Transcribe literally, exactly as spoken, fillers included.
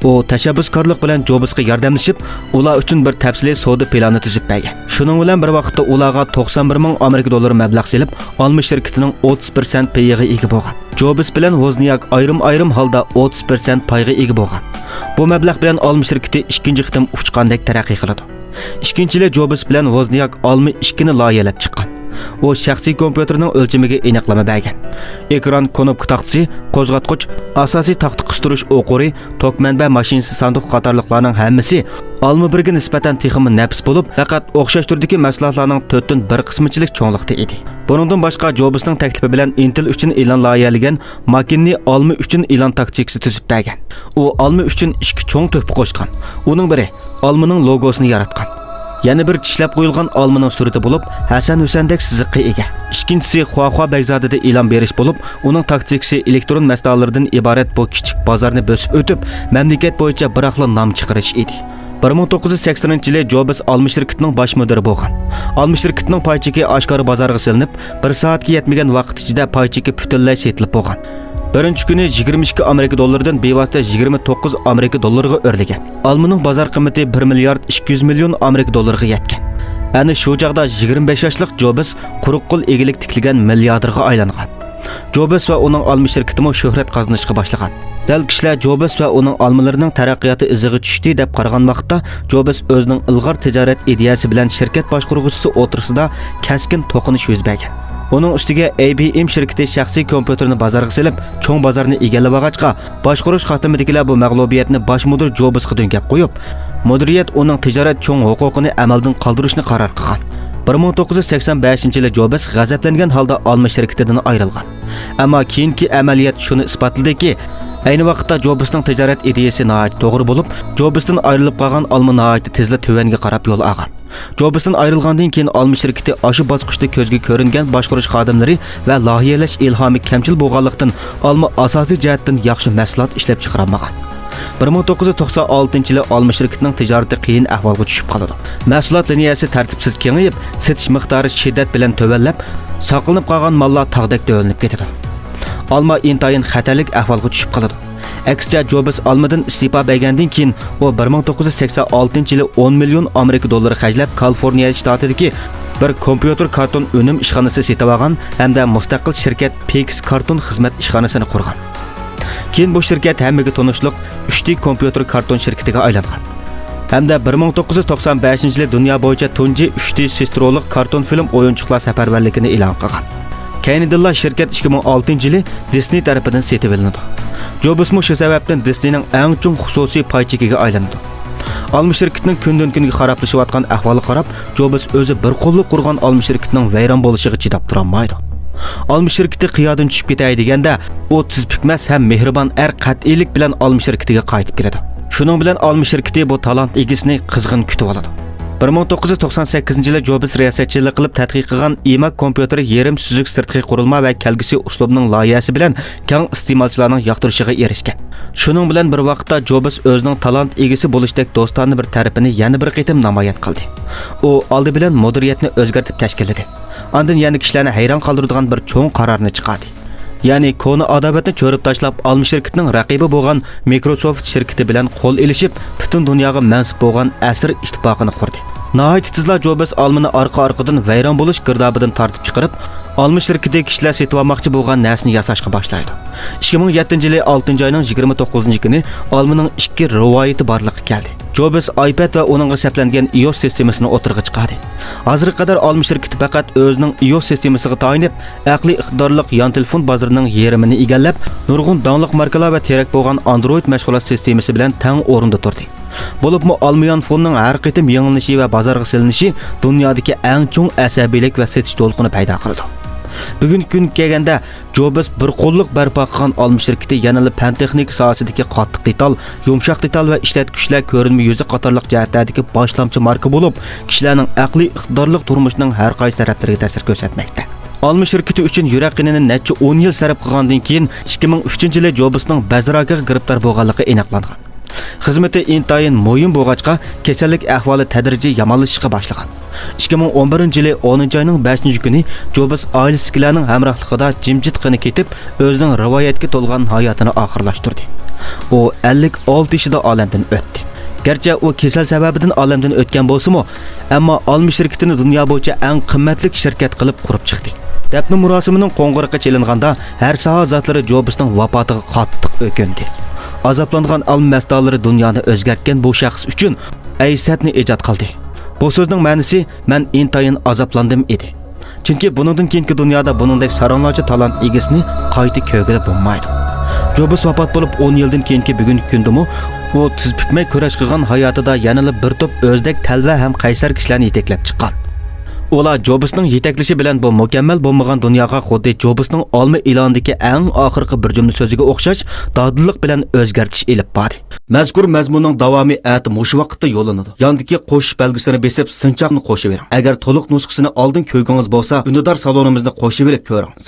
ئۇ تەشەببۇسكارلىق بىلەن جوبسقا ياردەملىشىپ، ئۇلار ئۈچۈن بىر تەپسىلىي سودا پىلانى تۈزۈپ بەرگەن. شۇنىڭ بىلەن بىر ۋاقىتتا ئۇلارغا توقسان بىر مىڭ ئامېرىكا دوللىرى مەبلەغ سېلىپ، ئالما شىركىتىنىڭ ئوتتۇز پىرسەنت پېيىغا ئىگە بولغان. جوبس بىلەن ۋوزنىياك ئايرىم-ئايرىم ھالدا ئوتتۇز پىرسەنت پايغا ئىگە بولغان. بۇ مەبلەغ بىلەن ئالما شىركىتى ئىككىنچى قېتىم ئۇچقاندەك تەرەققىي قىلىدۇ. ئىككىنچى يىلى جوبس بىلەن ۋوزنىياك ئالما ئىككىنى لايىھەلەپ چىققان. ئۇ شەخسىي كومپيۇتېرنىڭ ئۆلچىمىگە ئېنىقلىما بەرگەن. ئېكران، كۇنۇپكا تاختىسى، قوزغاتقۇچ، ئاساسىي تاختا قىستۇرۇش ئوقۇرى، توك مەنبە ماشىنىسى ساندۇقى قاتارلىقلارنىڭ ھەممىسى ئالما بىرگە نىسبەتەن تېخىمۇ نەپىس بولۇپ، پەقەت ئوخشاش تۈردىكى مەھسۇلاتلارنىڭ تۆتتىن بىر قىسمىچىلىك چوڭلۇقتا ئىدى. بۇنىڭدىن باشقا، جوبسنىڭ تەكلىپى بىلەن ئىنتېل ئۈچۈن ئېلان لايىھەلىگەن ماكىننى ئالما ئۈچۈن ئېلان تاكتىكىسى تۈزۈپ بەرگەن. ئۇ ئالما ئۈچۈن ئىككى چوڭ تۆھپە قوشقان. ئۇنىڭ بىرى ئالمىنىڭ لوگوسىنى ياراتقان. يەنە بىر چىشلەپ قويۇلغان ئالمىنىڭ سۈرىتى بولۇپ، ھەسەن ھۈسەندەك سىزىققا ئىگە. ئىككىنچىسى خۇاخۇا بەگزادىدە ئېلان بېرىش بولۇپ، ئۇنىڭ تاكتىكىسى ئېلېكترون مەستانىلىرىدىن ئىبارەت بۇ كىچىك بازارنى بۆسۈپ ئۆتۈپ، مەملىكەت بويىچە بىراقلا نام چىقىرىش ئىدى. بىر مىڭ توققۇز يۈز سەكسىنىنچى يىلى جوبس ئالما شىركىتىنىڭ باش مۇدىرى بولغان. ئالما شىركىتىنىڭ پاي چېكى ئاشكارا بازارغا سېلىنىپ، بىر سائەتكە يەتمىگەن ۋاقىت ئىچىدە پاي چېكى پۈتۈنلەي سېتىلىپ بولغان. بىرىنچى كۈنى يىگىرمە ئىككى ئامېرىكا دوللىرىدىن بىۋاسىتە يىگىرمە توققۇز ئامېرىكا دوللىرىغا ئۆرلىگەن. ئالمىنىڭ بازار قىممىتى بىر مىليارد ئىككى يۈز مىليون ئامېرىكا دوللىرىغا يەتكەن. ئەنە شۇ چاغدا يىگىرمە بەش ياشلىق جوبس قۇرۇق قول ئىگىلىك تىكلىگەن مىلياردېرغا ئايلانغان. جوبس ۋە ئۇنىڭ ئالما شىركىتىمۇ شۆھرەت قازىنىشقا باشلىغان. دەل كىشىلەر جوبس ۋە ئۇنىڭ ئالمىلىرىنىڭ تەرەققىياتى ئىزىغا چۈشتى دەپ قارىغان ۋاقىتتا، جوبس ئۆزىنىڭ ئىلغار تىجارەت ئىدىيەسى بىلەن شىركەت باشقۇرغۇچىسى ئوتتۇرىسىدا كەسكىن توقۇنۇش يۈز بەرگەن. ئۇنىڭ ئۈستىگە ئەي بى ئېم شىركىتى شەخسىي كومپيۇتېرنى بازارغا سېلىپ، چوڭ بازارنى ئىگىلەۋالغاچقا، باشقۇرۇش قاتلىمىدىكىلەر بۇ مەغلۇبىيەتنى باش مۇدىر جوبسقا دۆڭگەپ قويۇپ، مۇدىرىيەت ئۇنىڭ تىجارەت چوڭ ھوقۇقىنى ئەمەلدىن قالدۇرۇشنى قارار قىلغان. بىر مىڭ توققۇز يۈز سەكسەن بەشىنچى يىلى جوبس غەزەپلەنگەن ھالدا ئالما شىركىتىدىن ئايرىلغان. ئەمما كېيىنكى ئەمەلىيەت شۇنى ئىسپاتلىدىكى، ئەينى ۋاقىتتا جوبسنىڭ تىجارەت ئىدىيەسى ناھايىتى توغرا بولۇپ، جوبستىن ئايرىلىپ قالغان ئالما ناھايىتى تېزلا تۆۋەنگە قاراپ يول ئالغان. جوبستىن ئايرىلغاندىن كېيىن، ئالما شىركىتى ئاشۇ باسقۇچتا كۆزگە كۆرۈنگەن باشقۇرۇش خادىملىرى ۋە لايىھەلەش ئىلھامى كەمچىل بولغانلىقتىن، ئالما ئاساسىي جەھەتتىن ياخشى مەھسۇلات ئىشلەپ چىقىرالمىغان. بىر مىڭ توققۇز يۈز توقسان ئالتىنچى يىلى ئالما شىركىتىنىڭ تىجارىتى قىيىن ئەھۋالغا چۈشۈپ قالىدۇ. مەھسۇلات لىنىيەسى تەرتىپسىز كېڭىيىپ، سېتىش مىقدارى شىددەت بىلەن تۆۋەنلەپ، ساقلىنىپ قالغان ماللار تاغدەك تۆۋەنلىنىپ كېتىدۇ. ئالما ئىنتايىن خەتەرلىك ئەھۋالغا چۈشۈپ قالىدۇ. ئەكسىچە، جوبس ئالمىدىن ئىستېپا بەرگەندىن كېيىن، ئۇ بىر مىڭ توققۇز يۈز سەكسەن ئالتىنچى يىلى ئون مىليون ئامېرىكا دوللىرى خەجلەپ، كالىفورنىيە شتاتىدىكى بىر كومپيۇتېر كارتون ئۈنۈم ئىشخانىسى سېتىۋالغان ھەمدە مۇستەقىل شىركەت پېكس كارتون خىزمەت ئىشخانىسىنى قۇرغان. كېيىن بۇ شىركەت ھەممىگە تونۇشلۇق ئۈچ دى كومپيۇتېر كارتون شىركىتىگە ئايلانغان. ھەمدە بىر مىڭ توققۇز يۈز توقسان بەشىنچى يىلى دۇنيا بويىچە تۇنجى ئۈچ دى سېسترولۇق كارتون فىلىم ئويۇنچۇقلار سەپەرۋەرلىكىنى ئېلان قىلغان. كەينىدىنلا شىركەت ئىككى مىڭ ئالتىنچى يىلى دىسنېي تەرىپىدىن سېتىۋېلىنىدۇ. جوبسمۇ شۇ سەۋەبتىن دىسنېينىڭ ئەڭ چوڭ خۇسۇسىي پاي چېكىگە ئايلىنىدۇ. ئالما شىركىتىنىڭ كۈندىن-كۈنگە خارابلىشىۋاتقان ئەھۋالىغا قاراپ، جوبس ئۆزى بىر قوللۇق قۇرغان ئالما شىركىتىنىڭ ۋەيران بولۇشىغا چىداپ تۇرالمايدۇ. ئالما شىركىتى قىيادىن چۈشۈپ كېتەي دېگەندە، ئۇ تېز پۈكمەس ھەم مېھرىبان ئەر قەتئىيلىك بىلەن ئالما شىركىتىگە قايتىپ كېلىدۇ. شۇنىڭ بىلەن ئالما شىركىتى بۇ تالانت ئىگىسىنى قىزغىن كۈتۈۋالىدۇ. بىر مىڭ توققۇز يۈز توقسان سەككىزىنچى يىلى جوبس رىياسەتچىلىك قىلىپ تەتقىق قىلغان ئىماك كومپيۇتېرى يېرىم سۈزۈك سىرتقى قۇرۇلما ۋە كەلگۈسى ئۇسلۇبىنىڭ لايىھەسى بىلەن كەڭ ئىستېمالچىلارنىڭ ياقتۇرۇشىغا ئېرىشكەن. شۇنىڭ بىلەن بىر ۋاقىتتا، جوبس ئۆزىنىڭ تالانت ئىگىسى بولۇشتەك دوستانە بىر تەرىپىنى يەنە بىر قېتىم نامايان قىلدى. ئۇ ئالدى بىلەن مۇدىرىيەتنى ئۆزگەرتىپ تەشكىللىدى. ئاندىن يەنە كىشىلەرنى ھەيران قالدۇرىدىغان بىر چوڭ قارارنى چىقاردى. يەنى كونا ئاداۋەتنى چۆرۈپ تاشلاپ، ئالما شىركىتىنىڭ رەقىبى بولغان مىكروسوفت شىركىتى بىلەن قول ئېلىشىپ، پۈتۈن دۇنياغا مەنسۇپ بولغان ئەسىر ئىتتىپاقىنى قۇردى. ناھايىتى تېزلا جوبس ئالمىنى ئارقا-ئارقىدىن ۋەيران بولۇش گىردابىدىن تارتىپ چىقىرىپ، ئالما شىركىتى كىشىلەر سېتىۋالماقچى بولغان نەرسىنى ياساشقا باشلايدۇ. ئىككى مىڭ يەتتىنچى يىلى ئالتىنچى ئاينىڭ يىگىرمە توققۇزىنچى كۈنى ئالمىنىڭ ئىككى رىۋايىتى بارلىققا كەلدى. جوبس ئايپەد ۋە ئۇنىڭغا سەپلەنگەن ئىي ئو ئېس سىستېمىسىنى ئوتتۇرىغا چىقاردى. ھازىرغا قەدەر ئالما شىركىتى پەقەت ئۆزىنىڭ ئىي ئو ئېس سىستېمىسىغا تايىنىپ، ئەقلىي ئىقتىدارلىق يان تېلېفون بازىرىنىڭ يېرىمىنى ئىگىلەپ، نۇرغۇن داڭلىق ماركىلار ۋە تېرەك بولغان ئاندرويد مەشغۇلات سىستېمىسى بىلەن تەڭ ئورۇندا تۇردى. بولۇپمۇ ئالما يانفوننىڭ ھەر قېتىم يېڭىلىنىشى ۋە بازارغا سېلىنىشى دۇنيادىكى ئەڭ چوڭ ئەسەبىيلىك ۋە سېتىش دولقۇنى پەيدا قىلىدۇ. بۈگۈنكى كۈنگە كەلگەندە، جوبس بىر قوللۇق بەرپا قىلغان ئالما شىركىتى يەنىلا پەن تېخنىكا ساھەسىدىكى قاتتىق دېتال، يۇمشاق دېتال ۋە ئىشلەتكۈچلەر كۆرۈنمە يۈزى قاتارلىق جەھەتلەردىكى باشلامچى ماركا بولۇپ، كىشىلەرنىڭ ئەقلىي ئىقتىدارلىق تۇرمۇشىنىڭ ھەر قايسى تەرەپلىرىگە تەسىر كۆرسەتمەكتە. ئالما شىركىتى ئۈچۈن يۈرەك قېنىنى نەچچە ئون يىل سەرپ قىلغاندىن كېيىن، ئىككى مىڭ ئۈچىنچى يىلى جوبسنىڭ بەز راكىغا گىرىپتار بولغانلىقى ئېنىقلانغان. خىزمىتى ئىنتايىن مۇھىم بولغاچقا، كېسەللىك ئەھۋالى تەدرىجىي يامانلىشىشقا باشلىغان. ئىككى مىڭ ئون بىرىنچى يىلى ئونىنچى ئاينىڭ بەشىنچى كۈنى جوبس ئائىلىسىدىكىلەرنىڭ ھەمراھلىقىدا جىمجىتقىنە كېتىپ، ئۆزىنىڭ رىۋايەتكە تولغان ھاياتىنى ئاخىرلاشتۇردى. ئۇ ئەللىك ئالتە يېشىدا ئالەمدىن ئۆتتى. گەرچە ئۇ كېسەل سەۋەبىدىن ئالەمدىن ئۆتكەن بولسىمۇ، ئەمما ئالما شىركىتىنى دۇنيا بويىچە ئەڭ قىممەتلىك شىركەت قىلىپ قۇرۇپ چىقتى. دەپنە مۇراسىمىنىڭ قوڭغۇرىقى چېلىنغاندا، ھەر ساھە زاتلىرى جوبسنىڭ ۋاپاتىغا قاتتىق ئۆكۈندى. ئازابلانغان ئالما مەستانىلىرى دۇنيانى ئۆزگەرتكەن بۇ شەخس ئۈچۈن ئەيسەتنى ئىجاد قىلدى. بۇ سۆزنىڭ مەنىسى، مەن ئىنتايىن ئازابلاندىم ئىدى. چۈنكى بۇنىڭدىن كېيىنكى دۇنيادا بۇنىڭدەك ساراڭلارچە تالانت ئىگىسىنى قايتا كۆرگىلى بولمايدۇ. جوبس ۋاپات بولۇپ ئون يىلدىن كېيىنكى بۈگۈنكى كۈندىمۇ ئۇ تۈز پۈكمەي كۈرەش قىلغان ھاياتىدا يەنىلا بىر توپ ئۆزىدەك تەلۋە ھەم قەيسەر كىشىلەرنى يېتەكلەپ چىققان. ئۇلار جوبسنىڭ يېتەكلىشى بىلەن بۇ مۇكەممەل بولمىغان دۇنياغا خۇددى جوبسنىڭ ئالما ئېلانىدىكى ئەڭ ئاخىرقى بىر جۈملە سۆزىگە ئوخشاش دادىللىق بىلەن ئۆزگەرتىش ئېلىپ باردى. مەزكۇر مەزمۇننىڭ داۋامى ئەتە مۇشۇ ۋاقىتتا يوللىنىدۇ. ياندىكى قوشۇش بەلگىسىنى بېسىپ، سىنچاقنى قوشۇۋېرىڭ. ئەگەر تولۇق نۇسخىسىنى ئالدىن كۆرگۈڭىز بولسا، ئۈندىدار سالونىمىزنى قوشۇۋېلىپ كۆرۈڭ.